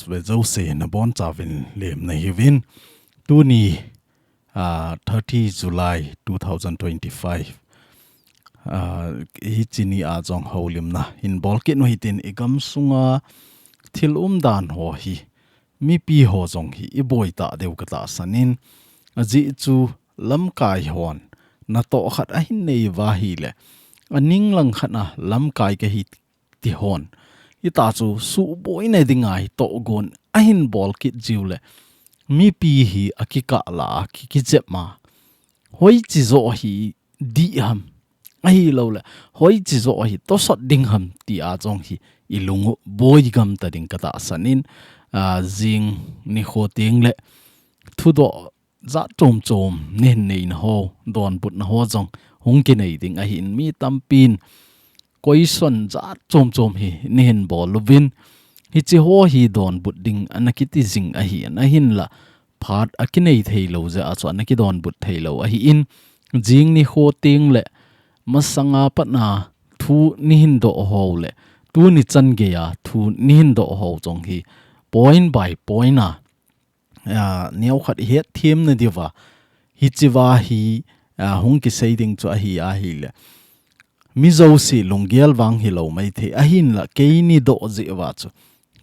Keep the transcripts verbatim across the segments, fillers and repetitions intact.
Ve jouse nabonchauvin lemna hiuvin. Tuni, ah, thirty July two thousand twenty-five. Ah, hiche nia jong houlimna hin bolkit u hitin, igam sunga thil umdan ho hi, mipi ho jong hi iboi tah diu katahsan in, ajeh chu lamkai hon natoh khat ahin nei uva ahile, aning langkhat a lamkai kahi ti hon, ita chu suhboina dinga hi tohgon ahin bolkit jiu le, mipi hi akikah la a, ki, kijep ma. Hoiche joh hi dih ham, ahilouleh hoiche joh hi tosot ding ham tia jong hi ilung u boi gamta ding katahsan in, ah, jing nikho teng le thudoh jat chom chom neihin neina ho, donbutna ho jong hung kinei ding ahin, mi tampin question jat chom chom hi neihin bol uvin, hiche ho hi donbut ding ana kiti jing ahin, ahinla phat akinei theilou jeh a chu ana kidonbut theilou ahin, jing nikho teng le masanga pat a thu neihin doh ho le tuni chan geiya thu neihin doh ho jong hi point by point a, ah, neokhat ihet themna diuva, hichea hi, ah, hung kisei ding chu ahi ahile, mi jouse lunggel vang hilou maithei, ahinla keini doh jeh uva chu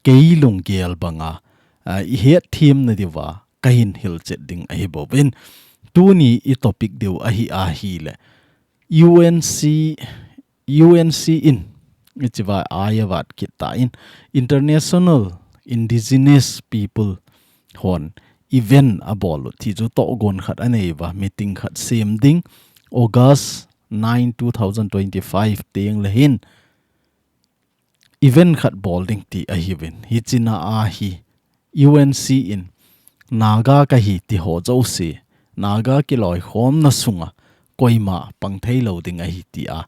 kei lunggel banga, ah, ihet themna diuva kahin hilchet ding ahi bouvin. Tuni itopic diu ahi ahile, U N C, U N C in, hichea ai avat kit tan, International Indigenous People hon event abol u ti chu tohgon khat anei uva, meeting khat sem ding, August nine, two thousand twenty-five teng le hin event khat bol ding ti ahiuvin. Hichea a hi U N C in Naga kahi ti ho jouse, Naga kiloikhomna sunga koima pang theilou ding ahi tia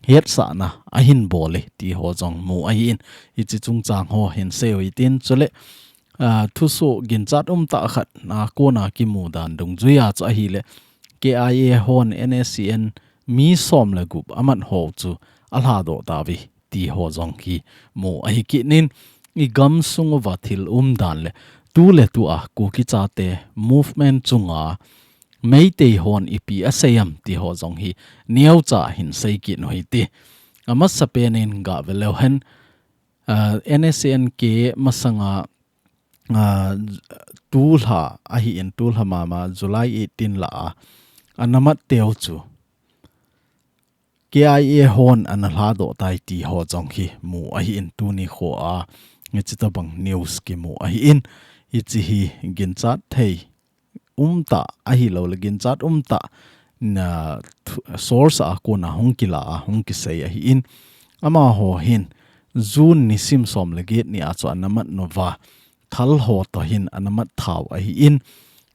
hetsahna ahin bol e ti ho jong mu ahin, hiche chungchang ho hin sei u hitin, chule, ah, thusoh ginchat umtah khat a kona kimu dan dungjuia chu ahile, K I A hon N S C N mi som le gup amat ho chu alhadoh tauve ti ho jong hi mu ahi kit in, igam sung uva thil umdan le tu le tu a Kuki chate movement chunga Meitei hon ipi asei em ti ho jong hi neocha hin sei kit u hite. Amasapen in gah ve leu hen, ah, N S C N K masanga, ah, tulha ahin, tulha mama July eighteen lah a ana mat teu chu K I A hon ana lhadoh tai ti ho jong hi mu ahin, tuni kho a hiche tabang news kimu ahin, hiche hi ginchat thei umtah ahilou le ginchat umtah na thu-, source a kona hung kila a hung kisei ahin, amaho hin June nisim som le get ni a chu ana mat nauva, thal ho toh hin ana mat thau ahin,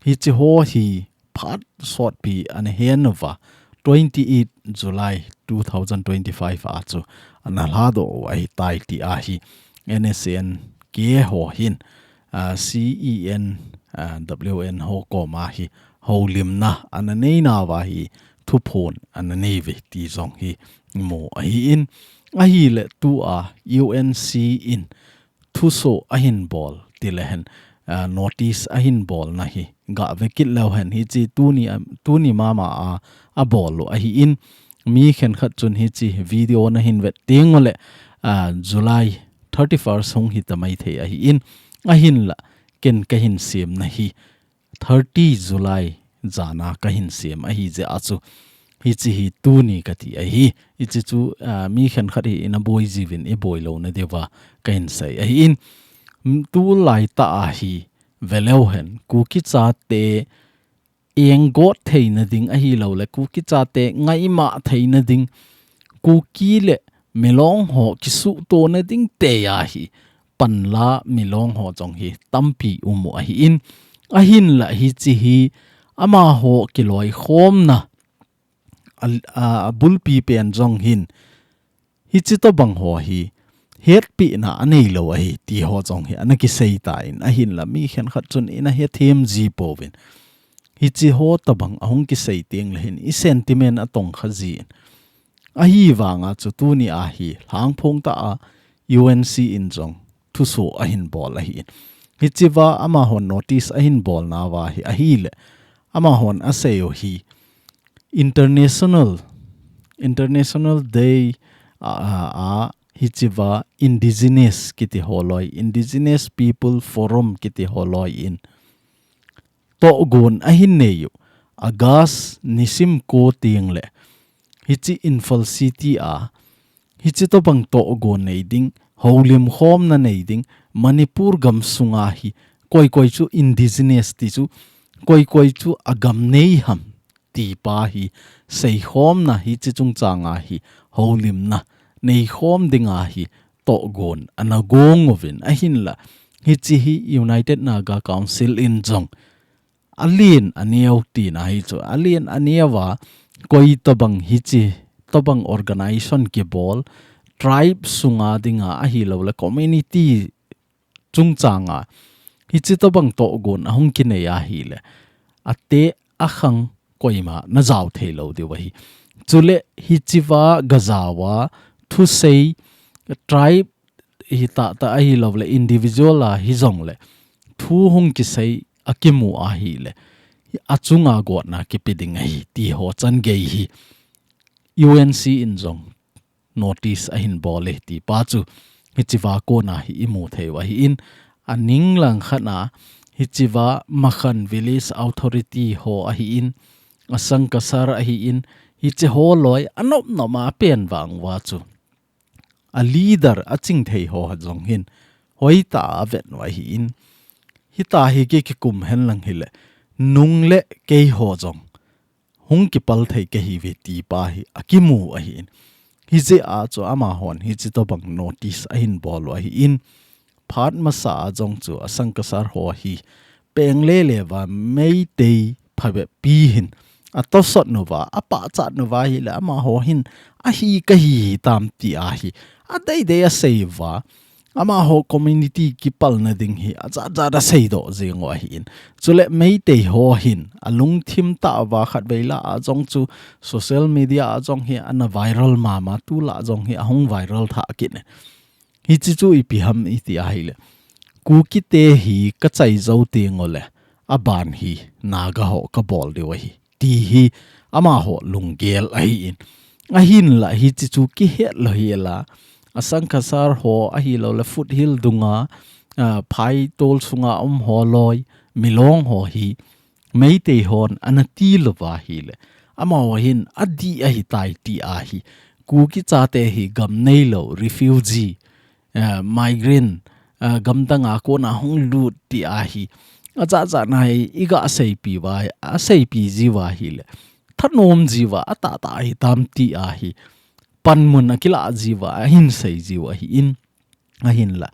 hiche ho hi phat sotpi ana he nauva, twenty eight July two thousand twenty-five a chu ana lhadoh u ahitai ti ahi. N S C N K ho hin, ah, C E N, ah, W N ho koma hi houlimna ana nei nauva hi thuphon ana nei uve ti jong hi mu ahin, ahile tua U N C in thusoh ahin bol ti le hen, ah, notice ahin bolna hi gah ve kit leu hen, hiche tuni, ah, tuni mama a abol u ahin, mi khenkhat chun hiche video nahin vet teng ule, ah, July thirty-first hung hita maithei ahin, ahinla ken kahin semna hi thirty July jana kahin sem ahi jeh a chu, hiche hi tuni kati ahi. Hiche chu, ah, mi khenkhat hi ina boi jiuvin, iboi louna diuva kahin sei ahin, mm, tulai tah a hi ve leu hen, Kuki chate enggot theina ding ahilou le Kuki chate ngaima theina ding, Kuki le Milong ho kisuhtona ding tia hi panla Milong ho jong hi tampi um u ahin, ahinla hiche hi amaho kiloikhomna a, a, abulpi pen jong hin hiche tabang ho hi hetpina anei lou ahi ti ho jong hi ana kisei tan, ahinla mi khenkhat chun ina hethem ji pouvin, hiche ho tabang ahung kisei teng le hin i sentiment atongkha jin, ahivanga chu tuni a hi lhangphong tah a U N C in jong thusoh ahin bol ahin, Hichiva amahon notice ahin bolna uva hi ahile, amahon asei u hi International, International Day a, a, a hichiva Indigenous kiti holoi, Indigenous People Forum kiti holoi in tohgon ahin nei u. August nisim ko teng le hichi Imphal City a hichi tobang tohgon nei ding, houlim khomna nei ding, Manipur gam sunga hi koi koi chu Indigenous ti chu, koi koi chu agam nei ham ti pa hi seikhomna hichi chungchanga hi houlimna neikhom dinga hi tohgon ana gong uvin ahinla. Hichi hi United Naga Council in jong alen aneo tina hi chu. Alen aneo a koi tobang hichi, tobang organization kibol, tribe sunga dinga ahilou le community chungchanga hichi tobang tohgon ahung kinei ahile, ate akhang koima najao thei lou diu ahi. Chule hichiva gajao a thusei, tribe hita ta ahilou le individual a hijong le thu hung kisei akimu ahile, achunga gotna kipe ding ahi ti ho chan gei hi U N C in jong notice ahin bol e ti pa chu hichiva kona hi imu thei u ahin, aning lang khat na hichiva Makhan Village Authority ho ahin, Asang Kasar ahin, hichi holoi anop nop a pen vang uva chu a leader aching thei ho jong hin hoitah a avet u ahin, hita hi ki kikum hen lang hile, nung le kei ho jong hung kipal thei kahiuve ti pa hi akimu ahin. Hijeh a chu amahon hichi tobang notice ahin bol u ahin, phat masa a jong chu Asang Kasar ho hi peng lele uva Meitei phabep pi hin atosot nu uva, apachat nu uva hile amaho hin ahi kahi hitam ti ahi adeidei asei uva, amaho community kipalna ding hi ajat jat aseidoh jeng u ahin. Chule Meitei ho hin alungthim tah uva khatvei lah a jong chu social media a jong hi ana viral mama, tulai jong hi ahung viral tha kit e. Hichi chu ipi ham iti ahile, Kuki te hi kachai jou teng u le aban hi Naga ho kabol diu ahi ti hi amaho lunggel ahin. Ahinla hichi chu kihet lou hela, Asang Kasar ho ahilou le Foothill dunga, a, phaitol sunga um holoi, Milong ho hi Meitei hon ana ti lou uva hile, amaho hin adih ahitai ti ahi. Kuki chate hi gam neilou, refugee, eh, migrant, eh, gamdang a kona hung lut ti ahi. Ajat jat na hi iga seipi uva, aseipi jiu ahile, thanom jiu a, atahtah hitam ti ahi. Panmun akilah jiu a, ahin sei jiu ahin. Ahinla,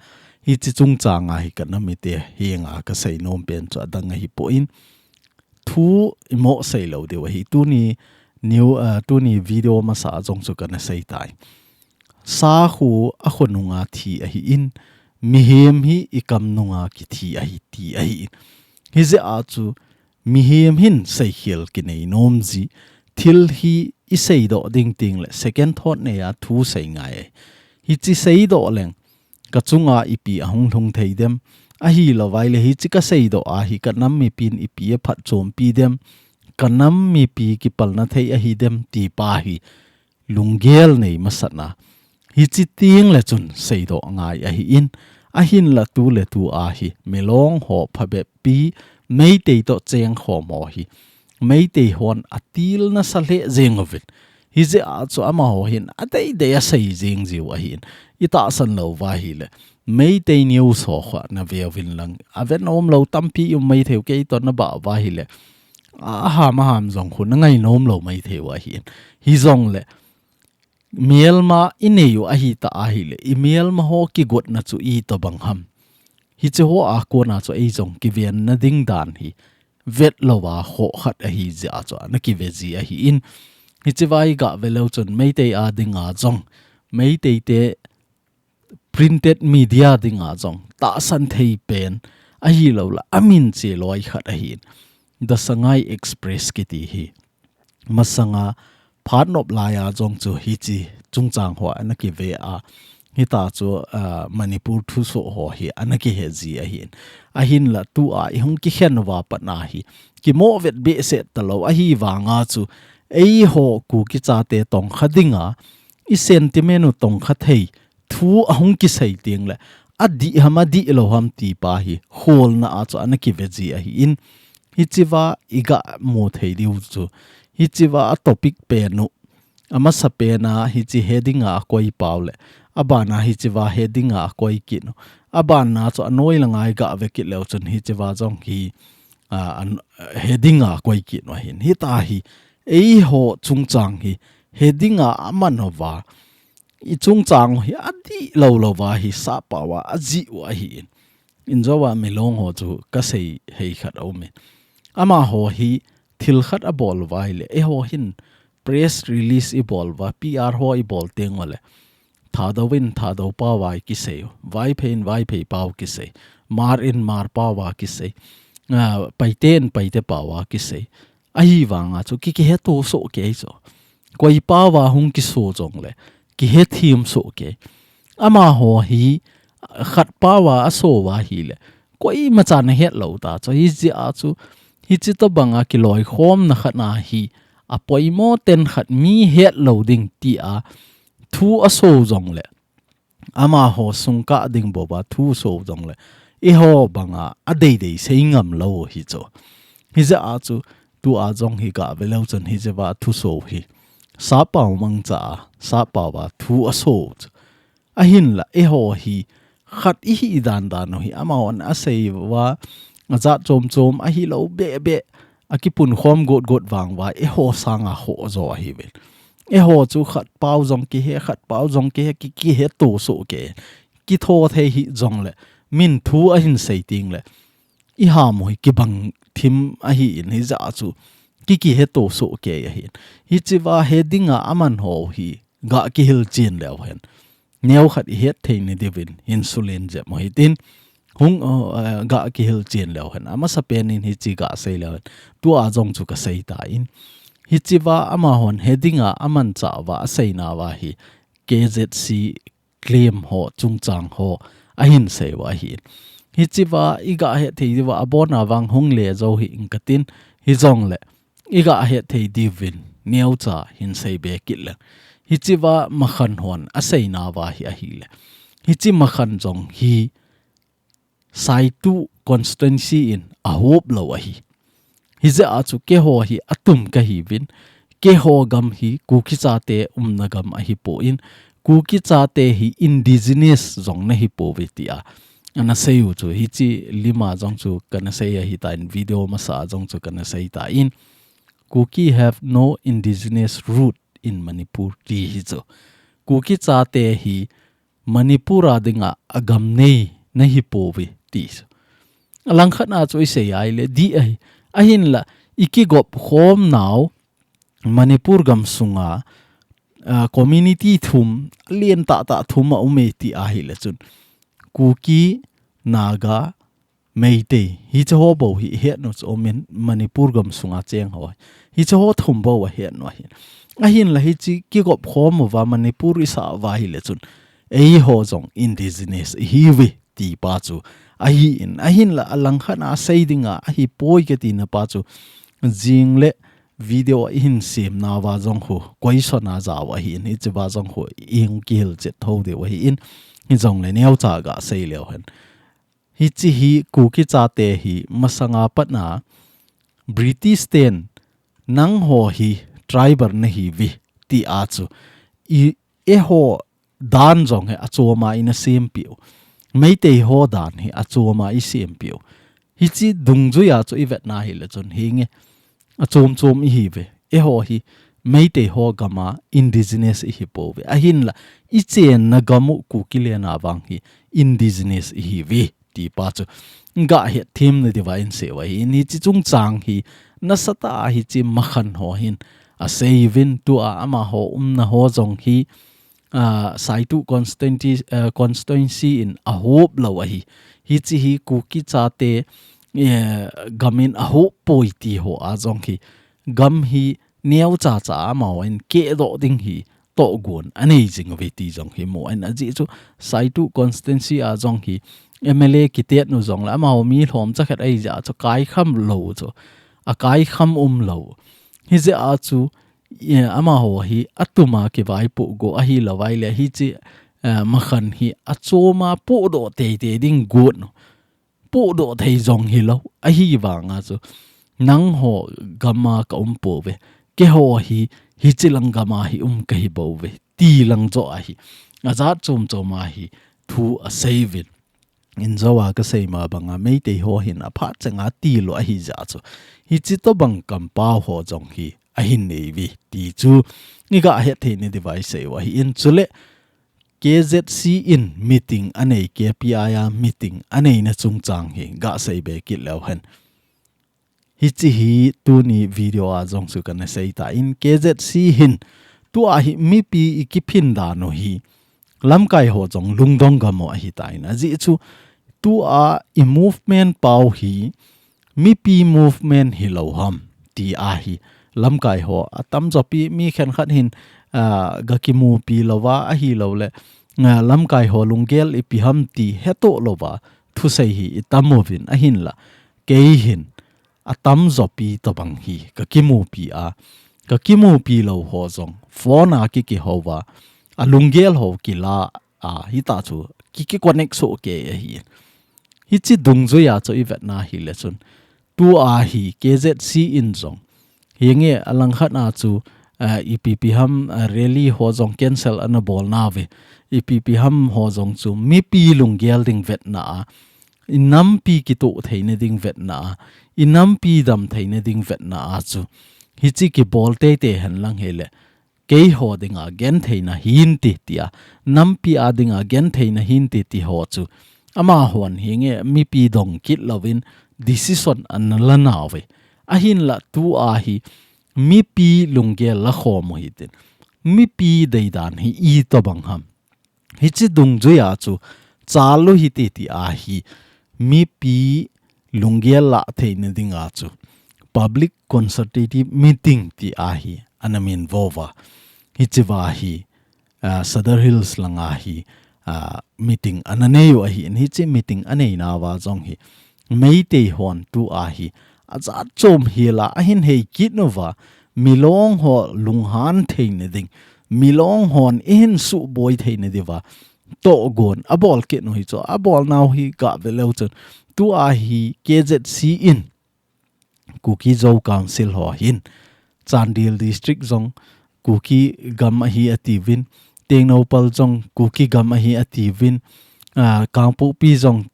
hichi chungchanga hi kanam mite henga kasei nom pen chu adang ahipoi. Thu imo sei lou diu ahi. Tuni new, ah, tuni video masa a jong chu kana sei tai. Sakhu akhonunga thi ahin, mihem hi ikam nunga kithi ahi ti ahin. Hijeh a chu mihem hin seikhel kinei nom ji, thil hi iseidoh ding teng le second thought nei a thu sei ngai ahi. Hichi seidoh leng kachunga ipi ahung lhung thei dem, ahilou vai le hichi kaseidoh a hi kanam mipin ipi aphatchompi dem, kanam mipi kipalna thei ahi dem ti pa hi lunggel nei masat na. Hichi teng le chun seidoh ngai ahin, ahinla tu le tu a hi Milong ho phabep pi, Meitei toh chengkhom ho hi Meitei hon atil nasa lheh jeng uvin. Hijeh a chu amaho hin adeidei asei jeng jiu ahin. Itahsan lou uva hile, Meitei news ho khu nave uvin lang, avet nom lou tampi um maithei u, kei toh nabah uva hile, aham aham jong khu nangai nom lou maithei u ahin. Hijongle, melma inei u ahitah ahile, imelma ho kigotna chu itobang ham, hichi ho a kona chu eijong kivenna ding dan hi vet louva khoh khat ahijeh a chu ana kive ji ahin. Hichi vai gah ve leu chun Meitei a dinga jong, Meitei te printed media dinga jong tahsan thei pen ahilou le, amin cheloi khat ahin, The Sangai Express kiti hi. Masanga phat nop lai a jong chu hichi chungchang ho ana kive a, Hita chu, ah, Manipur thusoh ho hi ana kihe ji ahin. Ahinla tua i hung kikhen uva pat na hi kimoh vet behseh talou ahi vanga chu eiho Kuki chate tongkha dinga i sentiment u tongkha thei thu ahung kisei teng le adih ham adih lou ham ti pa hi holna a chu ana kive ji ahin. Hichiva i ga mu thei diu chu hichiva a topic pen u Amasa pena hichi heading a akoi pau le, abana hichiva heading a akoi kit u. Abana chu anoi langa i ga ve kit leu chun hichiva jong hi, a, an, heading a akoi kit u ahin. Hita hi, eiho chungchang hi, heading a aman uva. I chungchang hi adih lou lou va hi sap pau a, ajih u ahin. Injo a milong ho chu kasei hei khat aumin. Amaho hi thil khat abol uva ahile, eiho hin press release i bol uva, P R ho i bol teng ule. Thadou in Thadou pau a kisei u. Vaiphei in Vaiphei pau kisei. Hmar in Hmar pau a kisei. Ah, Paite in Paite pau a kisei. Ahi vanga chu ki, kiheto soh kei chu. Koi pau a hung kiso jong le. Kihethem soh kei. Amaho hi khat pau a aso uva ahile. Koima chan ahet lou ta chu. Hijeh a chu. Hichi tobang a kiloikhomna khat na hi. Apoimo ten khat mi het lou ding ti a thu aso jong le, amaho sungkah ding bou a thu so jong le, eiho banga adeidei sei ngam lou hi chu. Hijeh a chu, tua jong hi ga ve leu chun hichiva thu so hi. Sap pau mangcha a, sap pau a thu aso chu. Ahinla, eiho hi khat ihi dan dan u hi, amahon asei uva, ajat chom chom, ahilou beh beh, akipunkhom got got vang uva, eiho sanga ho jo ahi uvin. Eiho chu khat pau jong kihe, khat pau jong kihe, ki, kiheto soh kei. Kitho thei hi jong le, min thu ahin sei teng le, i ham u hi kibang thim ahin hijeh a chu, ki, kiheto soh kei ahin. Hichiva heading a aman ho hi, ga kihil chen leu hen. Neo khat i het thei ni diuvin, hin sulin jep mo hitin. Hung, uh, uh, ga kihil chen leu hen. Amasa pen in hichi ga sei leu hen. Tua jong chu kasei ta in. Hichiva amahon heading a aman cha uva asei nauva hi K Z C claim ho, chungchang ho, ahin sei uva ahin. Hichiva i ga het thei diuva abona vang hung le jo hi in katin. Hijong le, i ga het thei diuvin, neocha hin sei be kit leng. Hichiva Makhan hon asei nauva hi ahile. Hichi Makhan jong hi Saitu constituency in ahop lou ahi. Hijeh a chu keiho hi atum kahi uvin, keiho gam hi Kuki chate umna gam ahipoi, Kuki chate hi indigenous jong nahi pouve tia ana sei u chu, hichi lima jong chu kana sei ahitan, video masa jong chu kana sei tan. Kuki have no indigenous root in Manipur ti hi chu. Kuki chate hi Manipur a dinga agam nei nahi pouve ti chu. Alangkhat na chu i sei ahile dih ahi. Ahinla i kigop khom nau Manipur gam sunga, ah, community thum, len tah tah thum a um e ti ahile chun. Kuki, Naga, Meitei, hiche ho bou hi i het u chu umin Manipur gam sunga cheng ho. Hiche ho thum bou a het u ahi. Ahinla hichi kigop khom uva Manipur i sah uva ahile chun. Eiho jong indigenous i hiuve ti pa chu. Ahin, ahinla alangkhat a sei dinga ahipoi kati na pa chu. Jing le video a i hin sem nauva jong khu, question a jao ahin, hichiva jong khu, i hung kihil chet tho diu ahin, hijong le neocha ga sei leu hen. Hichi hi Kuki chate hi masanga pat na, British ten, nangho hi tribal nahiuve, ti a chu, i, eiho dan jong hi achom a i na sempiu. Meitei ho dan hi achom a i sempiu. Hichi dungjui a chu i vet na ahile chun hinge. Achom chom i hiuve. Eiho hi Meitei ho gam a indigenous i hi pouve. Ahinla i chenna gam u Kuki le na vang hi indigenous i hiuve. Ti pa chu. Ga het them na diuva in sei uva hi. Hichi chungchang hi nasatah a hichi Makhan ho hin asei uvin tua amaho umna ho jong hi ah, Saitu constituency, ah, constituency in ahop lou ahi. Hichi hi Kuki chate, eh, gam in ahop poi ti ho a jong hi. Gam hi neocha cha amahon kehdoh ding hi tohgon anei jing uve ti jong hi mu ahin, ajeh chu Saitu constituency a jong hi M L A kitet nu jong le amaho mi lhom chakhat ahi jeh a chu kaikham lou chu, a kaikham um lou. Hijeh a chu, eh, amaho hi atuma kivaipoh go ahilou vai le hiche, eh, makhan hi achoma pohdoh teitei ding got nu. Pohdoh thei jong hilou. Ahivanga chu nangho gama ka um pouve. Keiho hi, hiche lang gama hi um kahi bouve ti lang joh ahi. Ajat chom chom a hi thu asei uvin. Injo a kasei ma banga Meitei ho hin aphat chenga tilou ahi jeh a chu, hiche tobang kampau ho jong hi ahin nei uve ti chu iga het thei nadiuva isei u ahin, chule K Z C in meeting anei, K P I a meeting aneina chungchang hi gasei be kit leu hen. Hiche hi tuni video a jong chu kana sei tan, K Z C hin tua hi mipi i kiphin dan u hi lamkai ho jong lungdong gam u ahi tan, ajeh chu tua i movement pau hi mipi movement hilou ham ti ahi lamkai ho atamjo pi, mi khenkhat hin, ah, ga kimupi louva ahilou le, ah, lamkai ho lunggel ipi ham ti hetoh louva thusei hi itam uvin, ahinla kei hin atamjo pi tobang hi ka kimupi a, ka kimupi lou ho jong phone a ki kihou va, alunggel ho kila a, hita chu ki, ki connect soh kei ahi. Hiche dungjui a chu ivetna hile chun, tua hi K Z C in jong hinge alangkhat a chu, ah, ipi ipi ham, ah, rally ho jong cancel ana bol nauve. Ipi ipi ham ho jong chu mipi lunggel ding vetna a, i nampi kitoh theina ding vetna a, i nampi dam theina ding vetna a chu hiche kibol teitei hen lang hile, keiho dinga gentheina hinte tia, nampi a dinga gentheina hinte ti ho chu amahon hinge mipi dong kit louvin decision ana la nauve. Ahinla tua hi mipi lunggel la khom u hitin, mipi deidan hi itobang ham. Hiche dungjui a chu chal u hite ti ahi, mipi lunggel la theina dinga chu public consultative meeting ti ahi ana min vo va. Hiche va hi, ah, Sadar Hills langa hi, ah, meeting ana nei u ahin, hiche meeting anei nauva jong hi Meitei hon tua hi ajat chom hila ahin hei kit uva, Milong ho lunghan theina ding, Milong hon eihin suboi theina diuva tohgon abol kit u hi chu, abol nau hi gave leu chun, tua hi K Z C in Kuki Zo Council ho hin Chandel District jong Kuki gam ahi atiuvin, Tengnoupal jong Kuki gam ahi atiuvin, ah, Kangpokpi jong,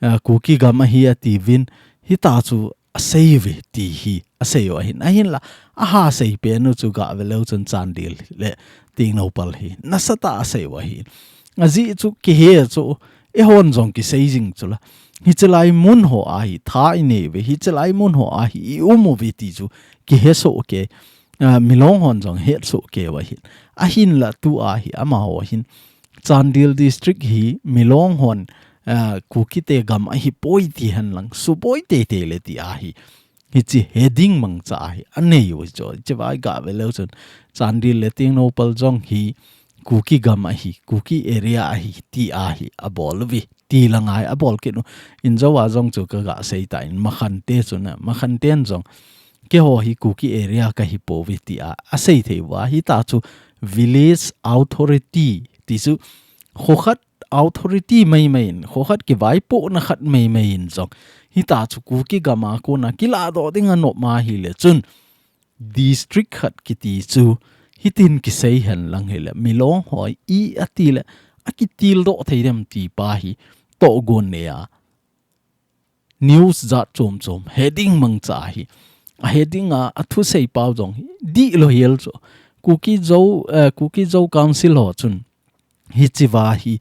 ah, Kuki gam ahi atiuvin, hita chu asei uve ti hi asei u ahin. Ahinla, aha sei pen u chu gave leu chun Chandel le Tengnoupal hi nasatah a asei u ahin. Ajeh chu kihe chu eihon jong kisei jing chu la. Hichelai mun ho a hi tha inei uve, hichelai mun ho a hi i um uve ti chu kihe soh kei. Ah, Milong hon jong het soh kei u ahin. Ahinla tua hi amaho hin Chandel District hi Milong hon, ah, Kuki te gam ahipoi ti hen lang, suboi teitei le ti ahi. Hiche heading mangcha ahi, anei u chu. Hiche va gave leu chun Chandel le Tengnoupal jong hi Kuki gam ahi, Kuki area ahi, ti ahi, abol uve. Ti la ngai abol kit u. Injo a jong chu kaga sei tan, Makhan te chu na, Makhan ten jong keiho hi Kuki area kahi pouve tia asei thei uva, hita chu village authority ti chu khokhat authority maimai in, khokhat kivaipohna khat maimai in jong, hita chu Kuki gam a kona kiladoh ding anop ma hile chun, district khat kiti chu hitin kisei hen lang hile, Milong ho i ati le akitildoh thei dem ti pa hi tohgon nei a news jat chom chom heading mangcha hi, a heading a, athusei pau jong hi dihlou hel chu. Kuki Zo, eh, Kuki Zo Council ho chun hiche va hi,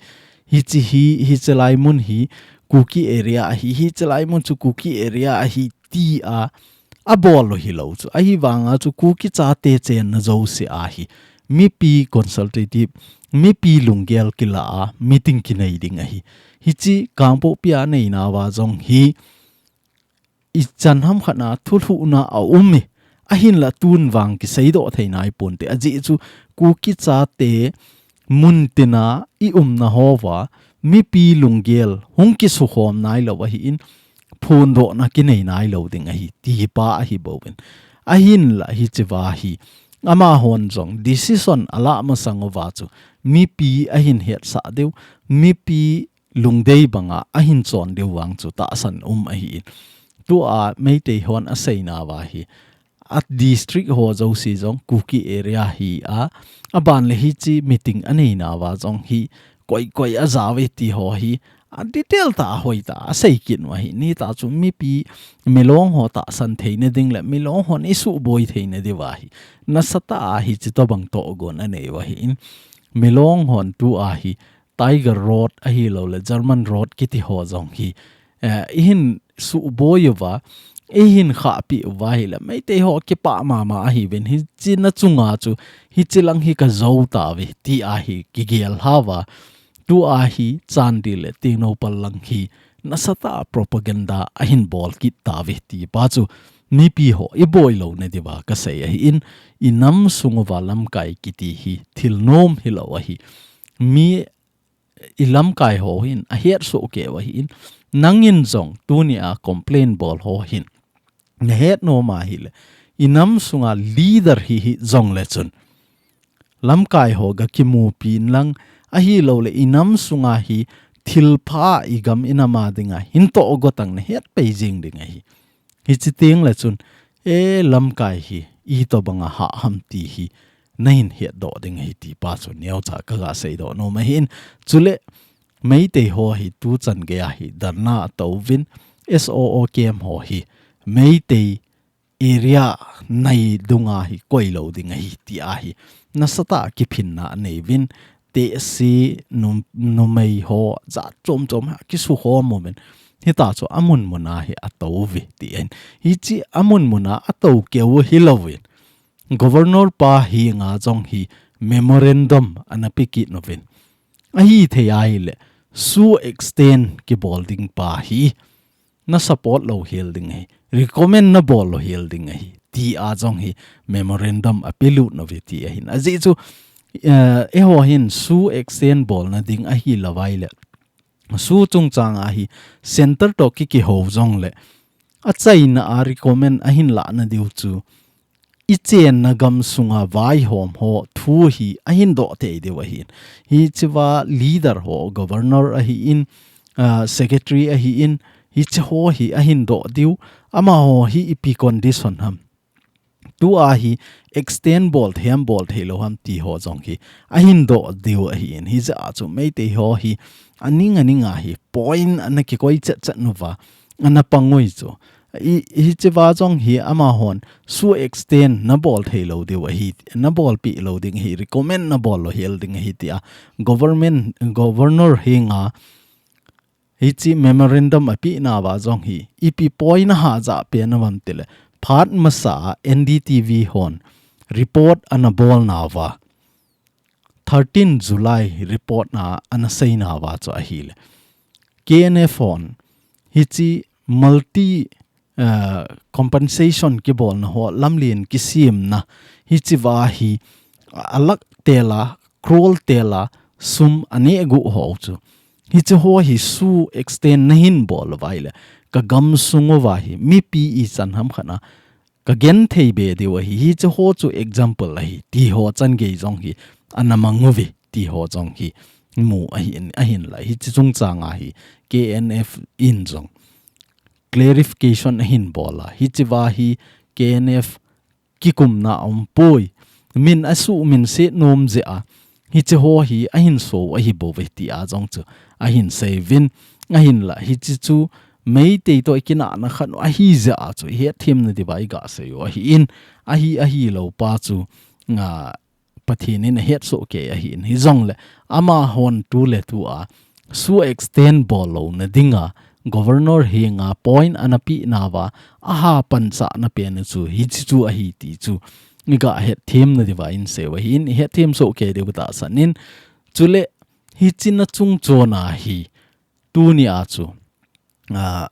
hiche hi, hichelai mun hi Kuki area ahi, hichelai mun chu Kuki area ahi ti a, abol u hilou chu. Ahivanga chu Kuki chate chenna jouse ahi, mipi consultative, mipi lunggel kila a meeting kinei ding ahi. Hiche Kangpokpi a nei nauva jong hi ichan ham khat na thulhuhna aum e, Ahinla tun vang kiseidoh thei nai ponte. Ajeh chu Kuki chate muntina i umna hoa mipi lunggel hung kisukhom nailou ahin, phondohna kinei nailou ding ahi, ti pa ahi bouvin. Ahinla hichea hi amahon jong decision alah masang uva chu mipi ahin hetsah diu, mipi lungdei banga ahin chon diu vang chu tahsan um ahin. Tua Meitei hon aseina uva hi a district ho jouse jong Kuki area hi a, aban le hiche meeting aneina uva jong hi koi koi ajao ve ti ho hi a detail tah a hoitah a asei kit uva hi. Nitah chu mipi Milong ho tahsan theina ding le Milong hon isuhboi theina diuva hi nasatah a hiche tobang tohgon anei uva hin. Milong hon tua hi Tiger Road ahilou le German Road kiti ho jong hi, eh, ihin suhboi uva, ihin khahpeh uva hile Meitei ho kipah mama ahiuvin, hiche na chunga chu hiche lang hi kajou tauve ti ahi kigel lhauva. Tua hi Chandel le Tengnoupal lang hi nasatah a propaganda ahin bol kit tauve ti pa chu mipi ho iboi louna diuva kasei ahin, inam sung uva lamkai kiti hi thil nom hilou ahi. Mi ilamkai ho hin ahet soh kei uva hin, nangin jong tunia complain bol ho hin nahet nom ahile, inam sunga leader hi hijong le chun lamkai ho gakimupi inlang, ahilou le inam sunga hi thilpha igam inam a dinga hin tohgon tang nahet pei jing ding ahi. Hiche teng le chun, e, lamkai hi itobanga hah ham ti hi nahin hetdoh ding ahi ti pa chu neocha kaga seidoh nom ahin. Chule Meitei ho hi tuchan geiya hi dharna atouvin, S O O camp ho hi Meitei area nai dunga hi koilou ding ahi ti ahi nasatah a kiphinna aneiyuvin, tehse num-, numei ho jat chom chom a kisukhom uvin. Hita chu amun muna hi atouve ti ahin. Hiche amun muna atou keu hilouvin, Governor pa henga jong hi memorandum ana pe kit uvin. Ahithei ahile, SoO extend kibol ding pa hi na support lou hel ding ahi, recommend nabol lou hel ding ahi, tia jong hi memorandum apelut nauve ti ahin. Ajeh chu, eh, eiho hin SoO extend bolna ding ahilou vaile, SoO chungchanga hi center toh ki, kihou jongle, achaina a recommend ahin lahna diu chu, ichenna gamsunga vaihom ho thu hi ahin doh tei diu ahin. Hichea leader ho, governor ahin, ah, secretary ahin, hiche ho hi ahin doh diu, amaho hi ipi condition ham, tua hi extend bol thei ham, bol theilou ham ti ho jong hi ahin doh diu ahin. Hijeh a chu Meitei ho hi aning aning a hi point ana kikoi chet chet nauva, ana pangoi chu. I, hichea jong hi amahon SoO extend nabol theilou diu ahi, nabolpeh lou ding ahi, recommend nabol lou hel ding ahi tia government, governor henga hiche memorandum apeh nauva jong hi ipi point ahah jah pen ham tile, phat masa a N D T V hon report ana bol nauva, thirteen July report na ana sei nauva chu ahile, K N F hon hiche multi, eh, compensation kibolna ho lamlen kisemna hichea hi a lakh tela, crore tela sum aneh gu ho chu, hiche ho hi SoO extend nahin bol uva ahile, ka gamsung uva hi mipi ichan ham khat a kagenthei be diu ahi, hiche ho chu example ahi, ti ho chan gei jong hi ana mang uve, ti ho jong hi mu ahin, ahinla hiche chungchanga hi K N F in jong clarification ahin bol a, hichea hi K N F kikumna aumpoi, min asuhminset nom jeh a, hiche ho hi ahin so u ahibouve tia jong chu ahin seiyuvin, ahinla hiche chu Meitei toh ikinahna khat u ahijeh a chu ihetthem nadiuva iga sei u ahin, ahi, ahilou pa chu, a, Pathen in ahetsoh kei ahin, hijongle amahon tuletua SoO extend bol louna dinga governor henga point ana peh nauva aha panchahna pen u chu hiche chu ahi ti chu iga hetthem nadiuva insei u ahin, ihetthem soh kei diu tahsan in. Chule hiche na chungchona hi tunia chu, a,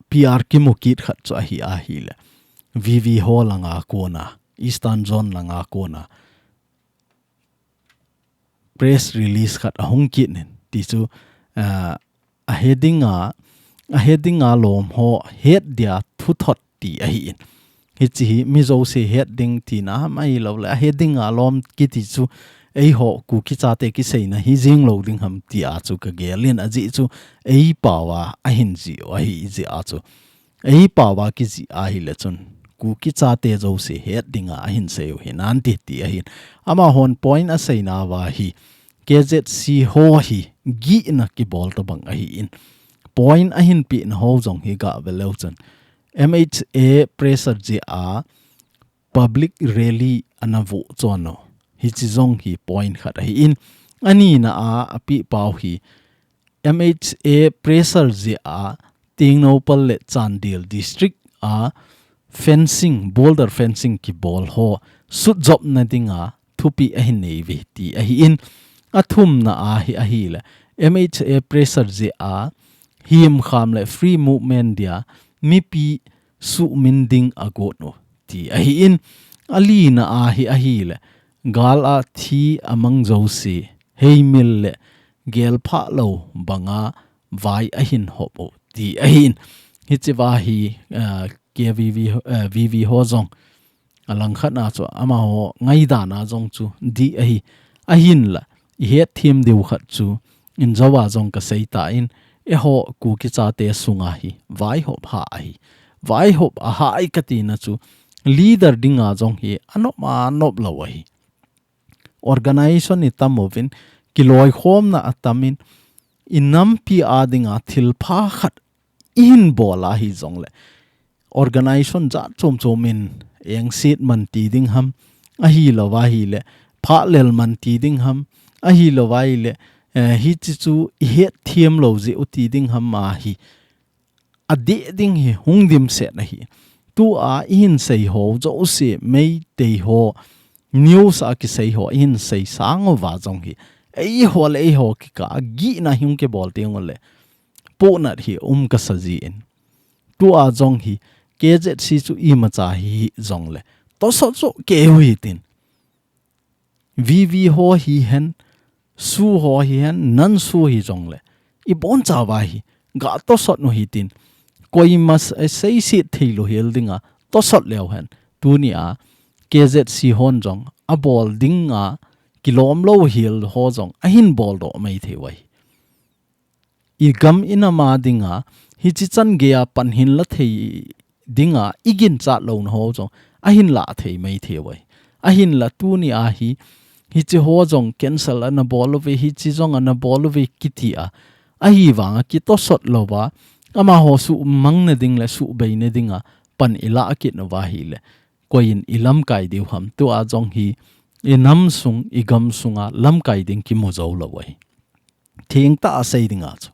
P R kimu kit khat chu ahi ahile, V V ho langa kona, Eastern Zone langa kona press release khat ahung kit in ti chu, ah, a heading a, a heading a lom ho het dia thuthot ti ahi in. Hichi hi mi jouse het ding tina ham ahilou le, a heading a lom kiti chu eiho Kuki chate kiseina hi jing lou ding ham ti a chu ka gel in, ajeh chu ei pao a ahin jih u ahi jeh a chu. Ei pao a kijih ahile chun Kuki chate jouse het dinga ahin sei u hi nante ti ahin. Amahon point aseina uva hi K Z C ho hi gihna kibol tobang ahi in. Point ahin pehna ho jong hi gah ve leu chun M H A pressure jeh a public rally ana vo chon u. Hichi jong hi point khat ahi in. Anina a, apeh pau hi M H A pressure jeh a Tengnoupal le Chandel district a fencing, border fencing kibol ho sutjopna dinga thupeh ahin nei uve ti ahi in. Athumna a hi ahile M H A pressure jeh a himkham le free movement dia mipi suhmin ding agot u ti ahi in. Alina a hi ahile gal a thi amang jouse heimil le gelphah lou banga vai ahin hop u ti ahi in. Hichi uva hi, ah, K V V, ah, V V ho jong alangkhat na chu amaho ngaidan a jong chu dih ahi. Ahinla, i hetthem diu khat chu injo a jong ka sei tan, eiho Kuki chate sunga hi vaihop hah ahi. Vaihop ahah e ka tina chu leader dinga jong hi anop anop lou ahi. Organization i tam uvin, kiloikhomna atam in, i nampi a dinga thilpha khat i hin bol ahi jongle organization jat chom chom in engset man ti ding ham, ahilou va ahile phalel man ti ding ham, ahilou va ahile, eh, hichi chu i hetthem lou jeh u ti ding ham ahi. Adih ding hi hung dimset ahi. Tua i hin sei ho jouse, Meitei ho, news a kisei ho i hin sei sang uva jong hi, eiho le eiho kikah a gihna hi hung kibol teng ule, pohnat hi um kasa jin. Tua jong hi K Z C chu imacha hi jongle tosot soh kei u hitin. V V ho hihen, SoO ho hihen, non-SoO hi jongle, i boncha uva hi gah tosot u hitin. Koima s-, eh, seiset thei lou hel dinga tosot leu hen, tunia K Z C hon jong abol dinga kilom lou hel ho jong ahin bol doh mai thei u ahi. I gam i nam a dinga, hichi chan geiya pan hin la thei dinga, i ginchat louna ho jong ahin la thei mai thei u ahi. Ahinla tunia hi, hichi ho jong cancel ana bol uve, hichi jong ana bol uve kiti a, ahivanga kitosot louva, amaho suhmang na ding le suhbei na dinga pan i la kit uva ahile, koiyin i lamkai diu ham? Tua jong hi i nam sung, i gam sunga lamkai ding kimu jou lou u ahi. Thengtah a sei dinga chu,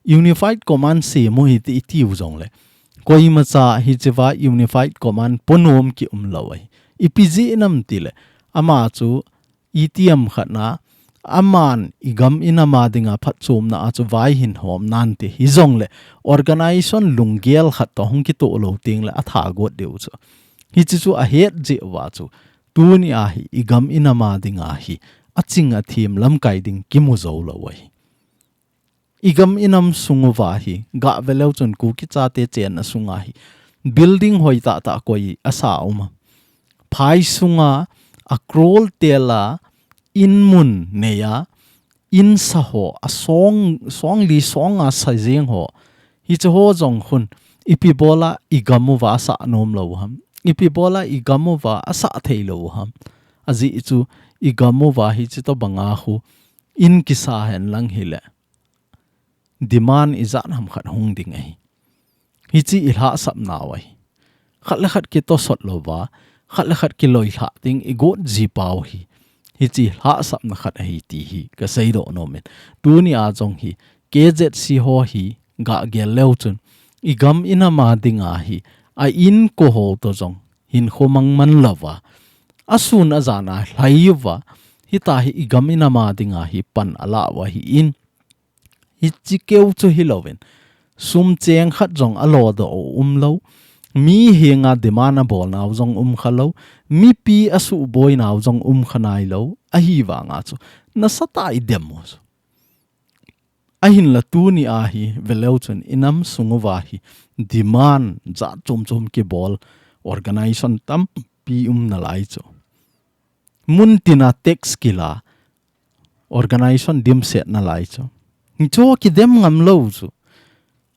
Unified Command sem u hite i tiu jongle, koimacha hichi uva Unified Command ponom kium lou u ahi. Ipi jeh ham itile, ama chu itiham khat na, aman i gam i nam a dinga phatchomna a chu vai hin hom nante, hijongle organization lunggel khat toh hung kitoh lou tengle atha got diu chu. Hichi chu ahet jeh uva chu, tunia hi i gam i nam a dinga hi aching athem lamkai ding kimu jou lou u ahi. I gam i nam sung uva hi, gah ve leu chun Kuki chate chenna sunga hi, building hoi tah tah koi asa um a. Phai sunga a crore tela in mun neiya, in sa ho, a song, song li song a sa jeng ho. Hichi ho jong khun, ipi bola i gam uva asa nom lou u ham? Ipi bola i gam uva asa thei lou u ham? Ajeh chu i gam uva hichi tobanga khu in kisa hen lang hile, demand ijat ham khat hung ding ahi. Hichi i lhahsapna u ahi. Khat le khat kitosot louva, khat le khat kiloilhah ding i got ji pau hi, hichi lhahsapna khat ahi ti hi ka seidoh nom in. Tunia jong hi K Z C ho hi gah gel leu chun, i gam i nam a dinga hi, a inko ho toh jong hinkho mang man louva, asun ajan a lhai uva, hitia hi i gam i nam a dinga hi pan ala u ahin. Hichi keu chu hilouvin, sum cheng khat jong alo doh u umlou, Mi henga demand abolnau jong um kha lou, mipi asuhboinau jong um kha nailou, ahivanga chu nasatah a idem u chu. Ahinla tuni a hi veleu chun inam sung uva hi demand jat chom chom kibol organization tampi um nalai chu. Muntina tax kila organization dimset nalai chu. Hichu kidem ngam lou chu.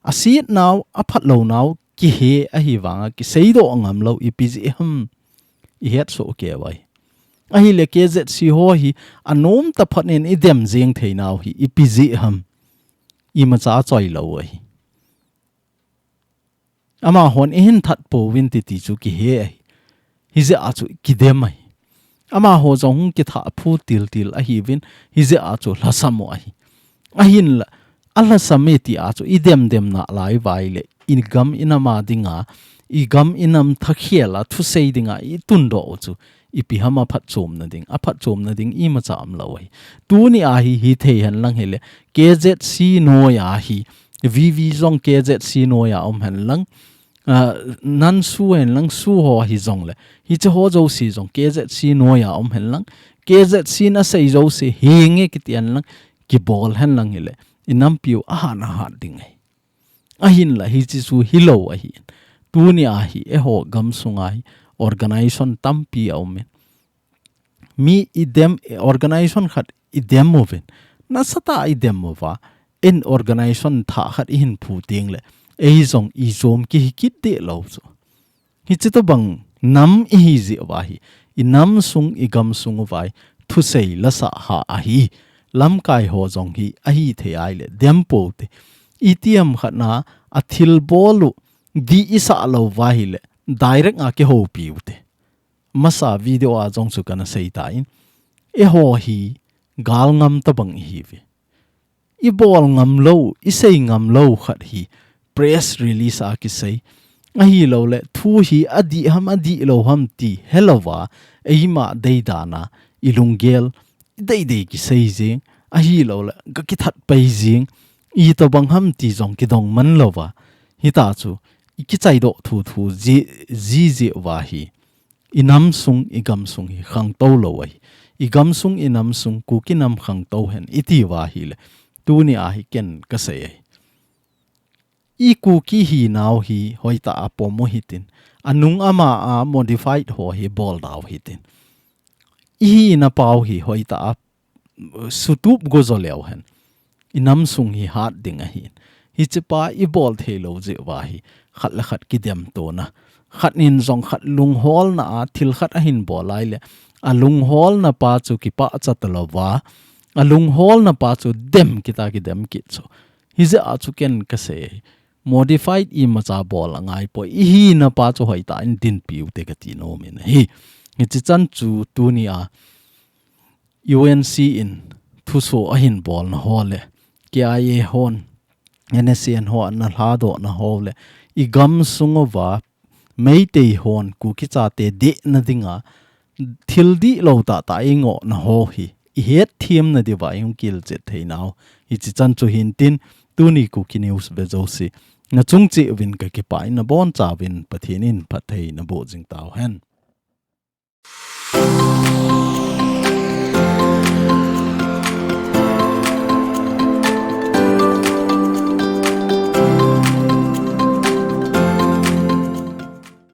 Asetnau, aphatlounau, kihe ahivanga, kiseidoh ngam lou, ipi jeh ham, ihet soh kei uve. Ahile K Z C ho hi, anom taphat in idem jeng theinau hi, ipi jeh ham, imacha achoi lou ahi. Amahon eihin that pouvin titi chu kihe ahi. Hijeh a chu kidem ahi. Amaho jong hung kithah phu til til ahiuvin, hijeh a chu lhasam u ahi. Ahinla, alhasam e tia chu idem dem nalai uva ahile, igam inam a dinga, igam inam thakhel a thusei dinga itundoh u chu, ipi ham aphatchomna ding, aphatchomna ding imacha umlou ahi. Tuni a hi, hithei henlang hile, K Z C noi a hi, V V jong K Z C noi a um henlang, ah, NAN SoO henlang, SoO ho hijongle, hiche ho jouse jong K Z C noi a um henlang, K Z C in asei jouse henge kiti henlang, kibol henlang hile, inampiu ahat ahat ding ahi. Ahinla hiche chu hilou ahi. Tuni a hi eiho gamsunga hi organization tampi aumin. Mi idem, organization khat idem uvin, nasatah a idem uva, eiin organization thah khat eihin phu tengle, ei jong ijom kihi kit deh lou chu. Hiche tobang nam ihi jeh uva hi, inam sung, igam sung uva hi, thusei lasah ha ahi, lamkai ho jong hi, ahithei ahile, dem pou te. Itiham khat na, athilbol u, dih isah lou uva ahile, direct a kihoupi u te. Masa video a jong chu kana seitan, eiho hi, gal ngam tobang ihiuve. Ibol ngam lou, isei ngam lou khat hi press release a kisei. Ahilouleh, thu hi adih ham, adih lou ham ti helouva, eima deidan a, ilunggel, idei dei kisei jeng. Ahilouleh, gakithat pai jeng, itobang ham ti jong kidong man louva. Hita chu, ikichaidoh thu thu ji, ji jeh uva hi. Inam sung, igam sung hi khangtou lou ahi. Igam sung, inam sung, Kuki nam khangtou hen, iti uva ahile. Tuni a hi ken kasei ahi. I Kuki hinau hi hoitah a pom u hitin. Anung ama a modified ho hi bol dau hitin. Ihina pau hi hoitah a sutup go jo leu hen. Inam sung hi hat ding ahi. Hichepa ibol thei lou jeh uva hi. Khat le khat kidem tona. Khat in jong khat lungholna a thil khat ahin bol ahile. Alungholna pa chu kipah cha talouva. Alungholna pa chu dem kita kidem kit chu. Hijeh a chu ken kasei. Modified imacha bol angaipoi. Ihina pa chu hoitah in dinpiu te kati nom in ahi. Hiche chan chu tuni a. U N C in thuso ahin bolna ho le, K I A hon, N S C N ho ana lhadohna ho le, igam sung uva, Meitei hon Kuki chate dehna dinga, thil dihlou tahtah ingohna ho hi, ihet themna diuva ihung kilchet theinau. Hiche chan chu hintin, tuni Kuki News ve jouse. Nachung cheh uvin kakipah in nabonchauvin Pathen in phatthei naboh jing tauhen.